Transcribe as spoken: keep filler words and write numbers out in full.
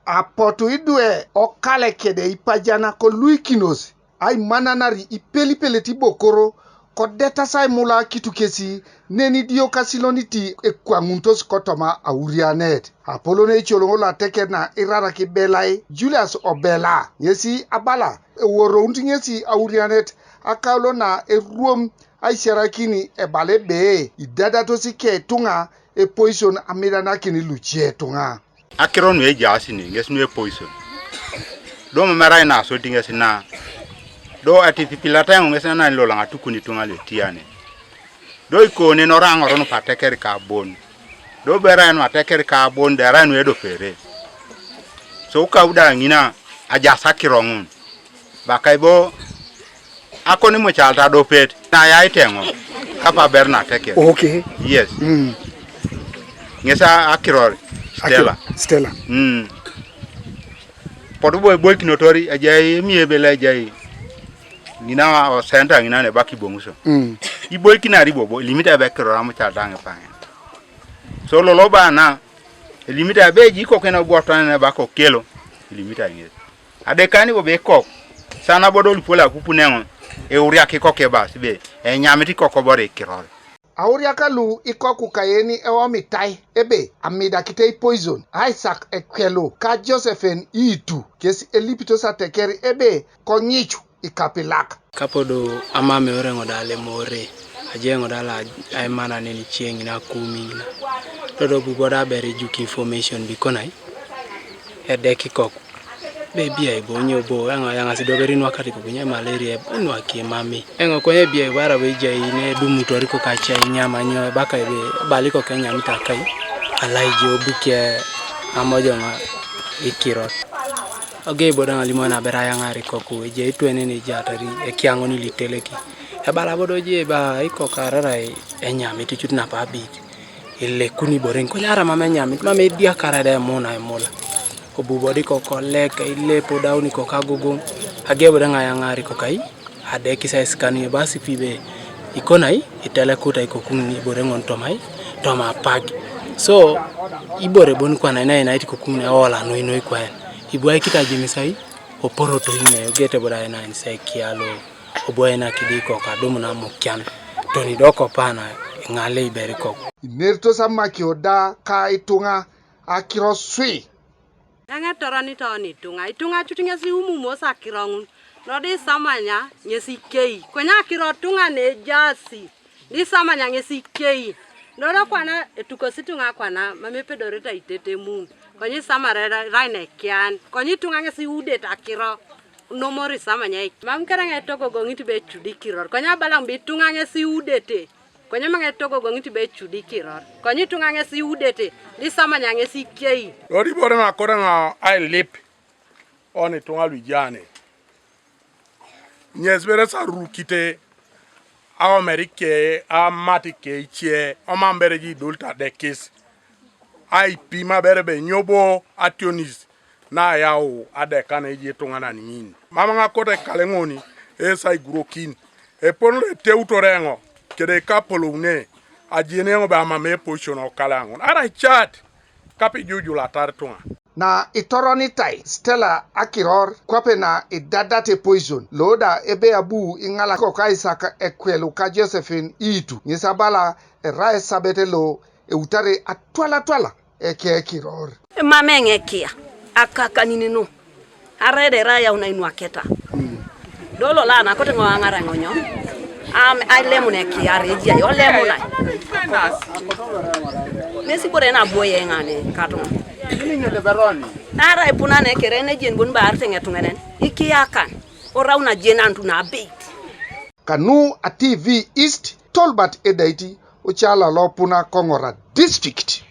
Apotu idwe okale kede ipajana koluikinos aimananar ipelipelet ibokoro, kodetas aimula kitu kesi, neni dio kasiloniti ekwaŋuntos kotoma aurianet. Apolon ecoloŋ loateker na irarak ibelai Julius Obela, ŋesi abala eworounit ŋesi aurianet akaulo na eruom aisiarakin ebala ebe idadatos ikeituŋa epoison amidanakin luce ituŋa. Akiro nu ejaas ni ŋes nu epoison. Do mam erai nasodit ŋes na. Do etisipilat eoŋ ŋes nanani loloŋ atukun ituŋa luetiane. Do ikone norai aŋor nupa ateker ka bon. Do bo erai nu ateker ka bon da erai nu edopere. So ukauda ŋina ajaas akiro ŋun. Bakai bo akoni mucal tadopet na yaiteŋo kapa ber nateker. Okay. Yes. Mm. Ŋes akiror Stella. Stella. Mm. Potu bo iboikinotori ejai emiebele ejai ŋina osenta ŋina nebak iboŋuso. Mm. Iboikinari bobo ilimit ebe kiror amucal daŋ ipaŋen. So lolo bana ilimit ebe eji ikoken abuaton nebak okelo ilimit aŋes. Adekani bobo ikok sana bodo lupol apupuneŋo euriak ikok ebas be enyamit ikok kobor ikiror. Auriak lu ikoku kayeni eomitai ebe amidakite ipoison Isaac Ekwelu ka Josephine Iitu kes elipitos ateker ebe konyicu ikapilak. Kapodo amame oreŋo da alemore ajeŋo da la aimana neni cieŋ ina kumi ina. Todo bubo da bere juk information bikonai edek ikoku. Be biai bo nyo bo yaŋa yaŋa si doberi nwakati kuku nye malaria nwaki mami. Eŋo konye biai bara be jai ne dumutori ko kacha inyama nyo baka be baliko kenya mita kai. Alai jo buke amojo ŋa ikirot. Oge bodo ŋa limon abera yaŋari koku eje itwene ni jatari ekiaŋo ni liteleki. Ebala bodo je ba iko karara enyam itichut na pabit. Ilekuni boring konyara mame nyamit mame idiakara de muna emula. Obubodi ko kolek ilepo dauni ko kagugu. Agebo de ŋaya ŋari ko kai. Ade kisa iskani basi pibe ikonai itele kuta ikokuni bore ŋon tomai toma pagi. So ibore bon kwana ina ina iti kokuni ola no ino ikwan. Ibwa ikita jimisai oporo to ine gete bora ina inse kialo. Obwa ina kidi ko kadum na mukyan. Toni doko pana ngale iberi kok. Inertos amakio da ka ituŋa akiro swi. Eŋetoroni toni ituŋa ituŋa cut ŋesi umumos akiro ŋun. Nodi isamanya ŋesi kei konye akiro tuŋa nejasi. Nisamanya ŋesi kei. Nodi kwana etukosi ituŋa kwana mam epedorete aitetemun. Konye isamare rai nekian konye ituŋa ŋesi iudete akiro. Nomor isamanya eki mam kereŋ etogogoŋit be ecudi kiror konye abalaŋ be ituŋa ŋesi iudete. Konye maŋ etogogoŋit be ecudi kiror konye ituŋa ŋes iudete. Lisamanya ŋes ikei. Lori ibore nakoreŋ ailip oni ituŋa luijane nyes bere sarurukite aomer ikei amat ikei ice omam bere ji idolito adekis. Aipim abere be nyobo ationis na yau adekan eji etuŋanan ŋin. Mam ŋakot ekaleŋoni esa igurokin eponore eteutor eŋo kede kapoloune. Ajiene eŋo be amam epoision okalaŋon arai cat kape ijujulatar ituŋa. Na itoronitai Stella akiror kwape na idadate poison loda ebe abu iŋalakok Isaac ekwelu ka Josephine iitu ŋes abala erai esabete lo eutare atwalatwala ekekiror. Emam eŋekia akakanin nu arai da erai yau nainwaketa. Do lolo anakote ŋo aŋaraŋ onyo am ailemun ekiar ejiai olemunai. Nesi bore nabuoye ŋane katuŋa arai punane kere nejien bon baarete ŋetuŋenen ikiyakan orau najienantu nabeit. Kanu a TV East, Tolbert Edaiti, ocala lopuna Koŋora District.